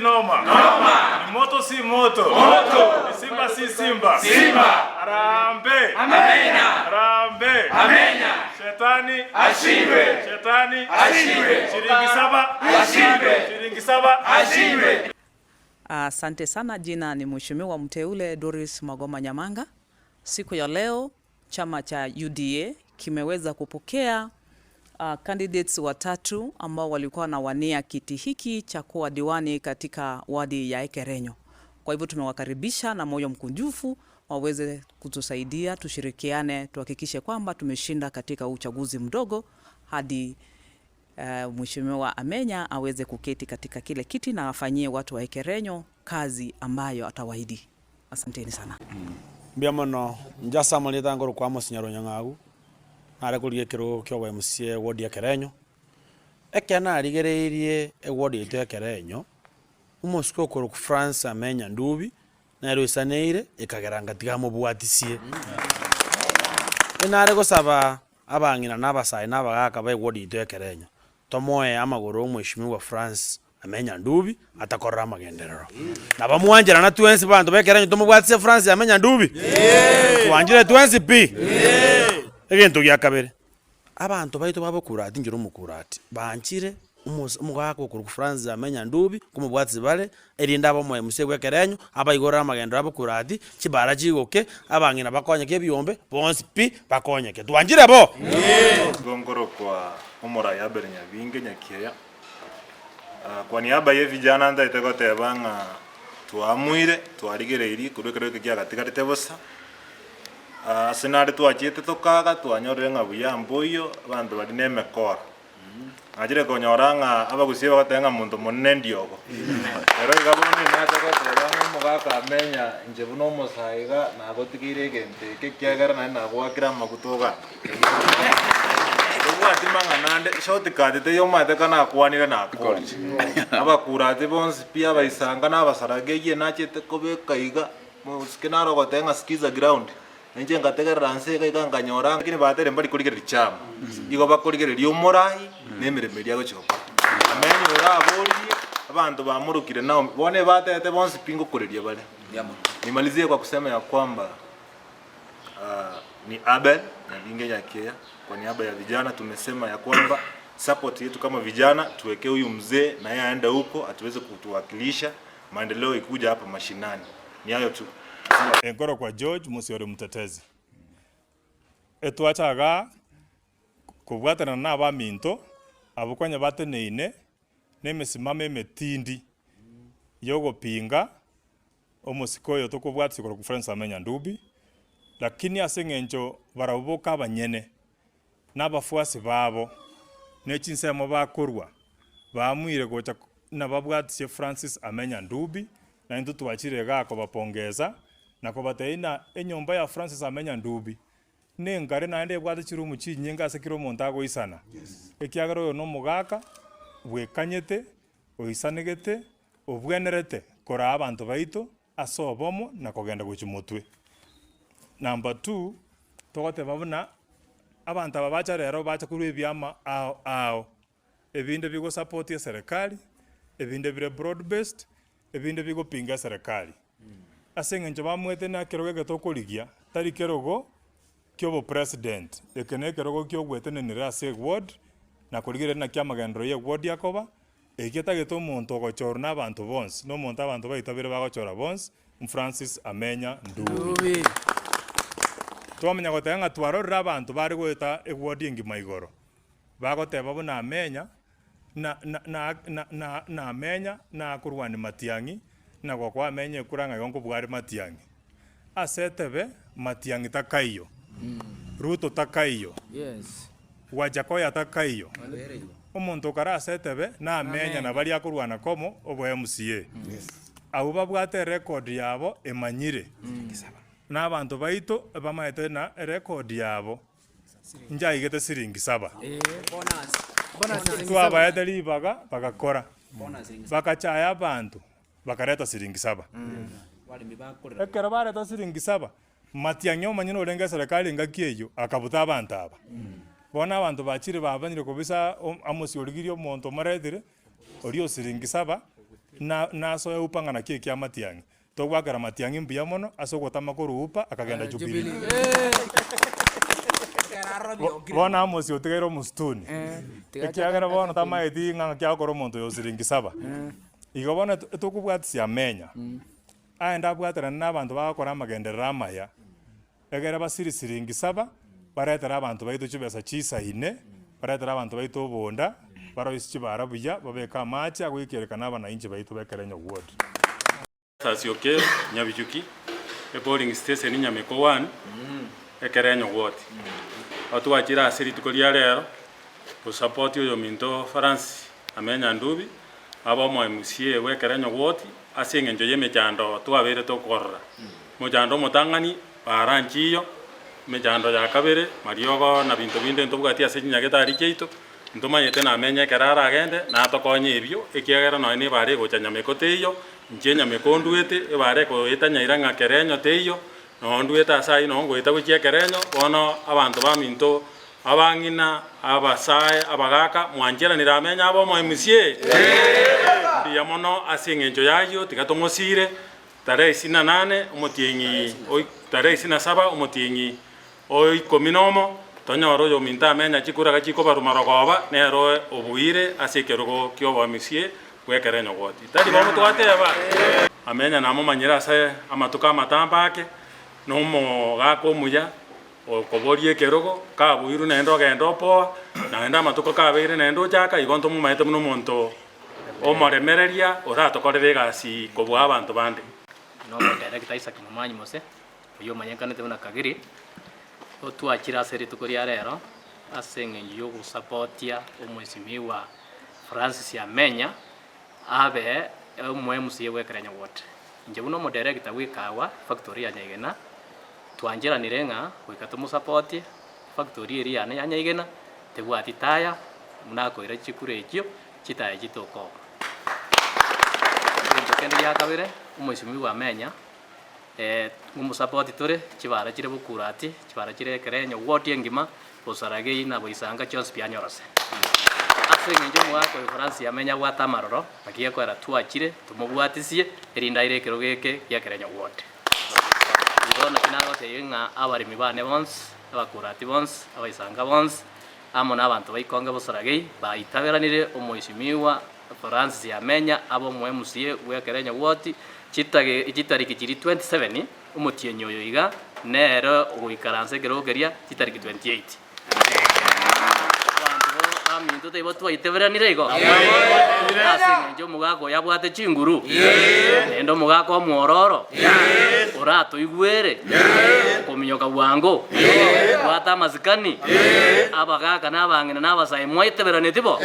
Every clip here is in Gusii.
noma? Noma. Ni moto si moto? Moto. Ni simba si simba? Simba. Harambee. Amena. Harambee. Amena. Shetani ashindwe. Shetani ashindwe. Shilingi saba ashindwe. Shilingi saba ashindwe. Asante sana. Jina ni Mheshimiwa Mteule Doris Magoma Nyamanga. Siku ya leo chama cha UDA kimeweza kupokea uh, candidates watatu ambao walikuwa wanawania kiti hiki cha kuwa diwani katika wadi ya Ekerenyo. Kwa hivyo tumewakaribisha na moyo mkunjufu waweze kutusaidia, tushirikiane, tuhakikishe kwamba tumeshinda katika uchaguzi mdogo hadi uh, Mheshimiwa Amenya aweze kuketi katika kile kiti na afanyie watu wa Ekerenyo kazi ambayo atawaahidi. Asanteni sana. Mbuya mono, inche ase amarieta nkorokwa Amos Nyaronyang'au, nare korigia ekerogo kia obo MC eward ya Ekerenyo. Ekero narigereirie eward yaito ya Ekerenyo, omosike okorokwa Francis Amenya Ndubi, nere oisaneire, ekagera ngatiga amobwatisie. Nare gosaba abang'ina na abasae na abagaka ba eward yaito ya Ekerenyo, tomoe amagoro omweshimiwa Francis Amenya Ndubi atakorora amagenderero. Nabo mwancherana twensi banto b'ekerenyo tomobwatise Francis Amenya Ndubi? Twanchire twensi pi? Egento gia kabere, abanto baito ba Bokurati inche ore omokurati, banchire omos omogaka okorokwa Francis Amenya Ndubi, nkomobwatisia bare, erinde abe omo MC bw'ekerenyo, abaigorere amagenderero a Bokurati, chibara chigoke, abang'ina bakonyeke ebiombe, bonsi pi bakonyeke. Twanchire bo? Nigo nkorokwa omorai Abel Nyabinge Nyakiaya. Kwa niaba ye vijana ntaete goteba ng'a twaamuire, twarigereirie korwa ekero eke kiagatigarete bosa, ase nare twachiete tokaga twanyorire ng'a buya mboiyo, abanto baria na emekora. Nachire konyora ng'a abagusii bagoteba ng'a monto monene ndiogo. Ero iga bono inache goteba ng'a omogaka amenya inche buna omosae iga nagotigeire egento eke ekiagera naende nagoakire amaguta ogande. Tobwati mang'ana ande, shortcut teiyo omanyete ka nakwanire nakore. Abakurati bonsi pi abaisanga na abasarage eyio nachete kobeka iga, mosike naro ogoteba ng'a sikiza ground, Inche ngategerera nse iga iga nkanyora lakini batere mbari korigereria chama, igo bakorigereria omorai na emeremo eria agochia gokora. Amenya oraboririe, abanto bamorokire Naomi, bono ebatete bonsi pi ngokoreria bare. Nimalizie kwa kusema ya kwamba ah, ni Abel Nyabinge Nyakeya kwa niaba ya vijana tumesema ya kwamba support yetu kama vijana tuweke huyu mzee na yeye aende huko atuweze kutuwakilisha maendeleo ikuja hapa mashinani. Ni hayo tu. Enkorokwa George Mosiori Mtetezi. Etwacha igaa kobwatanana na abaminto abwo konya bateneine na emesimamo emetindi yogopinga omosike oyo tokobwatia korwa Francis Amenya Ndubi, lakini ase eng'encho barabwo boka abanyene na abafuasi babo ne chinsemo bakorwa baamuire gocha nababwatisie Francis Amenya Ndubi, na intwe twachire igaa kobapongeza na kobatebia ng'a enyomba ya Francis Amenya Ndubi nengare naende ebwate chirumu chinyinge ase kera omonto agoisana, ekiagera oyo nomogaka bwekanyete, oisanegete, obwenerete koraa abanto baito ase obomo na kogenda gochia motwe. Number two, togoteba buna abanto aba bacha rero bacha korwa ebiama ao ao, ebinde bigosupport eserekari, ebinde bire broad based, ebinde bigopinga eserekari. Ase eng'encho bamwete na ekerogo eke tokorigia, tari kerogo kia obopresident, eke na ekerogo kia ogwetenenera ase eward, na korigereria naki amagenderero ya eward akoba, Eki etagete omonto ogochorwa nabanto bonsi, na omonto abanto baitabire bagochora bonsi, Francis Amenya Ndubi. Twamanya goteba ng'a twarorire abanto bare goeta eward engima igoro, bagoteba buna Amenya na na na na na na Amenya nakorwania Matiang'i, na gokoa Amenya ekura ng'a igo nkobua Matiang'i. Ase etebe Matiang'i takaiyo, Ruto takaiyo, Wajackoyah takaiyo, omonto okare ase etebe namenya na baria akorwana komo obo MCA. Abwo babwate erecord yabo emanyire, na abanto baito bamaete na erecord yabo nchaigete siringi saba. Twabaete ribaga bagakora, bagachaya abanto bakareta siringi saba. Ekero bareta siringi saba, Matiang'i omonyene orenge eserekari engaki eyio akabuta abanto aba. Bono abanto bachire babanyire kobisa Amosi origirie omonto omoretire, oria o siringi saba. Na nasoe upa ng'a naki ekia Matiang'i. Togwakera Matiang'i mbuya mono ase ogotama korwa upa akagenda Jubilee. Bono Amosi otigaire omosituni, ekiagera bono tamaeti ng'a ng'aki agokora omonto oyo siringi saba. Igo bono etokobwatisia amenya, aende abwaterane na abanto bagokora amagenderero amaya, Egere basiri siringi saba, baretere abanto baito chibesa chisaine, baretere abanto baito obonda, baroisie chibaara buya, babeke amache agoikerekana abanainchi baito bekere nyogwod. Sasi Okello, Nyabichuki, Epolling station Nyameko one, ekere Nyogwoti. Aba twachire ase rituko ria rero gosupport oyominto Francis Amenya Ndubi abe omo MCA bwa ekere Nyogwoti ase eng'encho y'emechando twabeire tokorora. Mochando omotang'ani, bara nchiyo, emechando ya kabere, mariogo na binto binde ntobwati ase chinyagetari chiaito, ntomanyete namenye ekero aragende, natokonye ebio, ekiagera nonya na ebara egocha nyameko teiyo, inche nyameko nduete, ebara ekoeta nyaira ng'a kerenyo teiyo, noo nduete ase ayio noo ngoeta gochia ekerenyo, bono abanto baminto, abang'ina, abasae, abagaka, mwancheranire amenye abe omo MCA? Mbuya mono ase eng'encho y'ayio, tiga tomosire. Tarehe isini na nane, omotienyi o tarehe isini na saba, omotienyi o ikomi nomo, tonyore oyominto amenya chikuraga chikobarwa marogoba, nere obuire ase ekerogo ki'oboamisie bw'ekero enyogoti. Tari bono twateba? Amenya namomanyire ase amatuko amatambe ake, na omogaka omuya okoboria ekerogo, kabuirwe naende ogenda opoa, naende amatuko kabeire naende ochaka, igo ntomomaete buna omonto Omoremereria oratokorere egasi kobua abanto bande. Nomo director Isaac Momanyi Mose, oyio omanyekanete buna Kagiri, otwachire ase rituko ria rero ase eng'encho yogosapotia omwesimigwa Francis Amenya abe omo MCA bwa Ekerenyo Ward. Inche buna omo director bwa ekawa efactory ya Nyaigena, twancheranire ng'a goika tomosapotie efactory eria yane ya Nyaigena tebwati taya buna akoira chikura echio chitaya chitokoba. Egento kende gia kabere, omoisimigwa bwa Amenya, ngomosapoti tore, chibara chire bokurati, chibara chire ekerenyo, ward engima, bosaragei na boisanga chionsi pi anyorose. Ase eng'encho omogaka oyo Francis Amenya abwate amaroro, naki gekoera twachire, tomobwatisie, erinde aire ekerogo eke gia ekerenyo ward. Igo naki nagotebia ng'a abaremi bane bonsi, abakurati bonsi, abaisanga bonsi, amo nabanto ba Ikonge Bosoragei baitaberanire omoisimigwa Francis Amenya abe omo MCA bw'Ekerenyo Ward chitage chitariki chiria 27 omotienyi oyo iga nere ogoikaransa ekerogo keria chitariki 28. Abanto bo baminto taibo twaiteberanire igo? Ase eng'encho omogaka oyo abwate chinguru naende omogaka omwororo oratoigwere okominyoka bwango bwate amasikani abagaka na abang'ina na abasae mwaiteberaneti bo?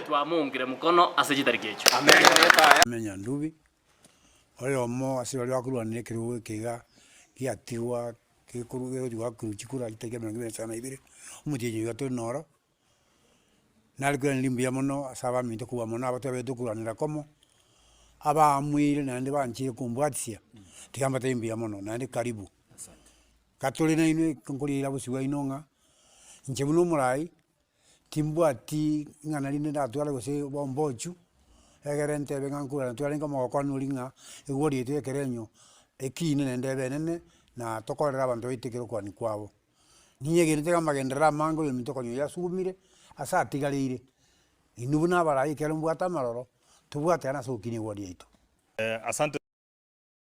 Twamounkire mokono ase chitariki echio. Amenya Ndubi, oyomo ase baria bakorwanera ekerogo eke iga giatigwa gekorwa gegochi goakerwa chikura chitariki emerongo ebere na isano na ibere, omotienyi oyo iga tore noro, nare koiraneria mbuya mono ase abaminto kobua mono aba twabete tokorwanera komo, abaamuire naende banchire kombwatisia, tiga mbatebie mbuya mono naende karibu. Gatore nainwe nkoriera bosio bwaino ng'a, inche buna omorai, timbwati ing'ana rinde ndatware gose bombochu, egere ntebe ng'a nkorwana twarenge omogoko one oria ng'a eward yaito ya ekerenyo ekiine naende ebe enene, na tokorere abanto baito ekero okogania kwabo. Ninyegenete ng'a amagenderero amange oyominto konya oyio asugumire, ase atigareire, inwe buna abarai ekero mbwate amaroro, tobwate ase ogokinia eward yaito. Asante.